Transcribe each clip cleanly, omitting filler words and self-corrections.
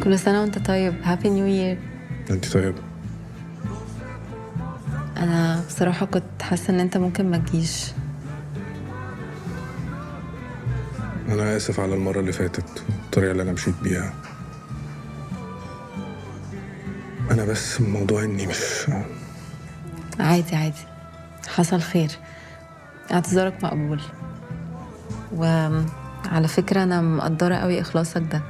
كل سنة وانت طيب. happy new year. انت طيب. انا بصراحة كنت حاسة ان انت ممكن ما تجيش. انا اسف على المرة اللي فاتت، الطريقة اللي انا مشيت بيها. انا بس الموضوع اني مش عادي عادي، حصل خير، اعتذارك مقبول. وعلى فكرة انا مقدرة قوي اخلاصك ده.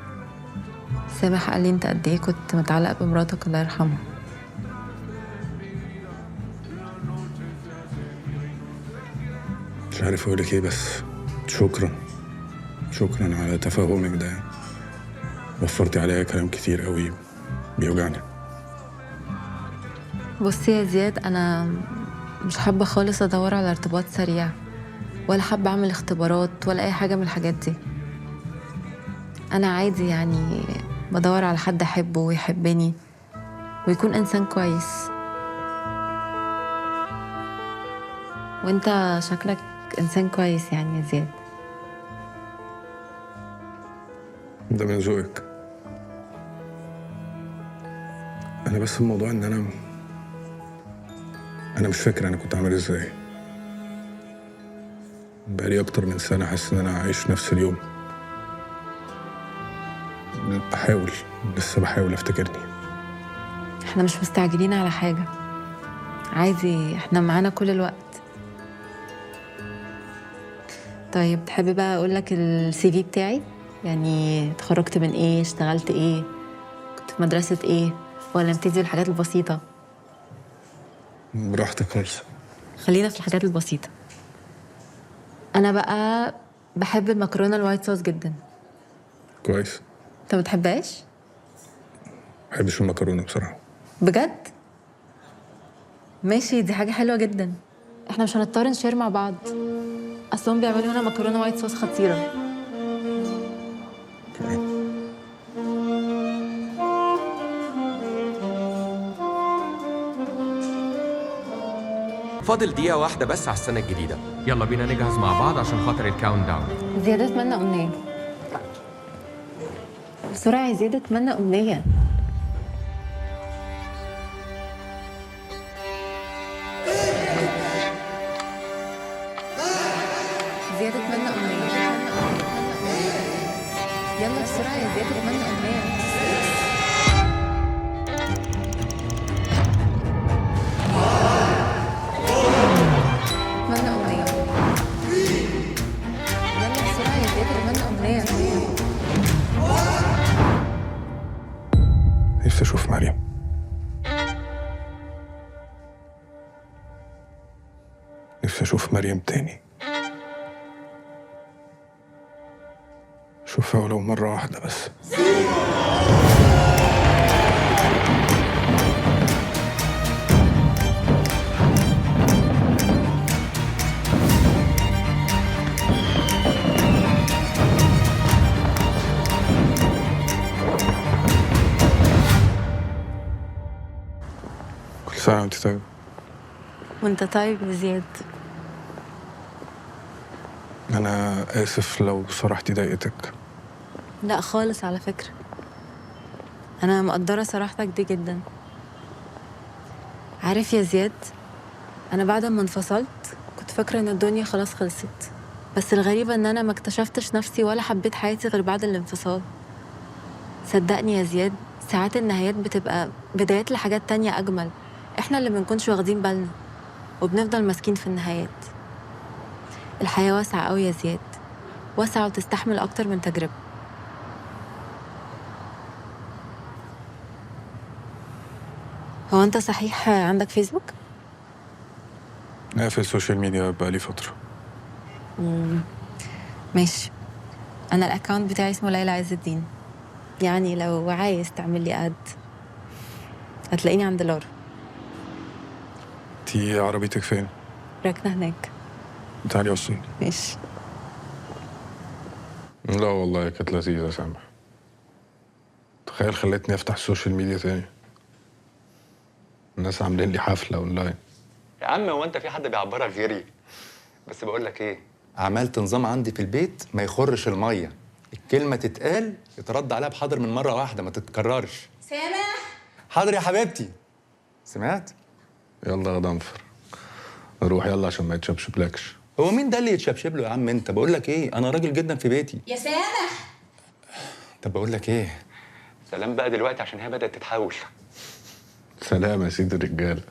سامح قال لي انت قد ايه كنت متعلق بمراتك الله يرحمها. مش عارف اقولك ايه، بس شكرا شكرا على تفاهمك ده، وفرتي عليا كلام كتير قوي بيوجعني. بصي يا زياد، انا مش حابة خالص ادور على ارتباط سريع، ولا حابة اعمل اختبارات ولا اي حاجة من الحاجات دي. انا عادي يعني بدور على حد احبه ويحبني ويكون انسان كويس. وانت شكلك انسان كويس يعني يا زياد. ده من ذوقك. انا بس الموضوع ان انا مش فاكر انا كنت عامل ازاي. بقالي اكتر من سنة حاسس ان انا عايش نفس اليوم. بحاول، لسه بحاول افتكرني. احنا مش مستعجلين على حاجة، عادي، احنا معانا كل الوقت. طيب تحب بقى اقول لك السي في بتاعي؟ يعني اتخرجت من ايه، اشتغلت ايه، كنت في مدرسة ايه، ولا نبتدي بالحاجات البسيطة؟ براحتك خالص. خلينا في الحاجات البسيطة. أنا بقى بحب المكرونة ال white sauce جدا. كويس. أنت ما بتحبهاش؟ ما بحبش المكرونة بصراحة. بجد؟ ماشي، دي حاجة حلوة جدا. احنا مش هنضطر ن share مع بعض، أصلهم بيعملوا هنا مكرونة white sauce خطيرة. فاضل دقيقة واحدة بس على السنة الجديدة. يلا بينا نجهز مع بعض عشان خاطر ال countdown. زياد اتمنى أمنية. بسرعة يا زياد، اتمنى أمنية. زياد اتمنى أمنية. يلا بسرعة يا زياد، اتمنى أمنية. اتمنى أمنية. يلا بسرعة يا زياد، اتمنى أمنية. نفسي أشوف مريم. نفسي أشوف مريم تاني. أشوفها ولو مرة واحدة بس. كل سنة وأنت طيب. وأنت طيب يا زياد. أنا آسف لو صراحتي ضايقتك. لا خالص، على فكرة أنا مقدرة صراحتك دي جدا. عارف يا زياد، أنا بعد ما انفصلت كنت فاكرة إن الدنيا خلاص خلصت، بس الغريبة إن أنا ما اكتشفتش نفسي ولا حبيت حياتي غير بعد الانفصال. صدقني يا زياد، ساعات النهايات بتبقى بدايات لحاجات تانية أجمل، إحنا اللي بنكونش واخدين بالنا وبنفضل ماسكين في النهايات. الحياة واسعة أوي يا زياد، واسعة وتستحمل أكتر من تجربة. هو أنت صحيح عندك فيسبوك؟ أنا في ال social media بقالي فترة. ماشي. أنا ال account بتاعي اسمه ليلى عز الدين، يعني لو عايز تعمل لي add هتلاقيني عند لارا. انتي عربيتك فين؟ راكنة هناك. تعالي وصليني. ماشي. لا والله كانت لذيذة يا سامح. تخيل خلتني افتح ال social media تاني. الناس عاملين لي حفلة اونلاين. يا عم هو انت في حد بيعبرك غيري؟ بس بقول لك ايه، عملت نظام عندي في البيت ما يخرش المية. الكلمة تتقال يترد عليها بحاضر من مرة واحدة، ما تتكررش. سامح. حاضر يا حبيبتي. سمعت؟ يلا يا غضنفر روح يلا عشان ما يتشبشبلكش. هو مين ده اللي يتشبشب له يا عم انت؟ بقول لك ايه، انا راجل جدا في بيتي. يا سامح. طب بقول لك ايه، سلام بقى دلوقتي عشان هي بدأت تتحول. سلام يا سيد الرجال.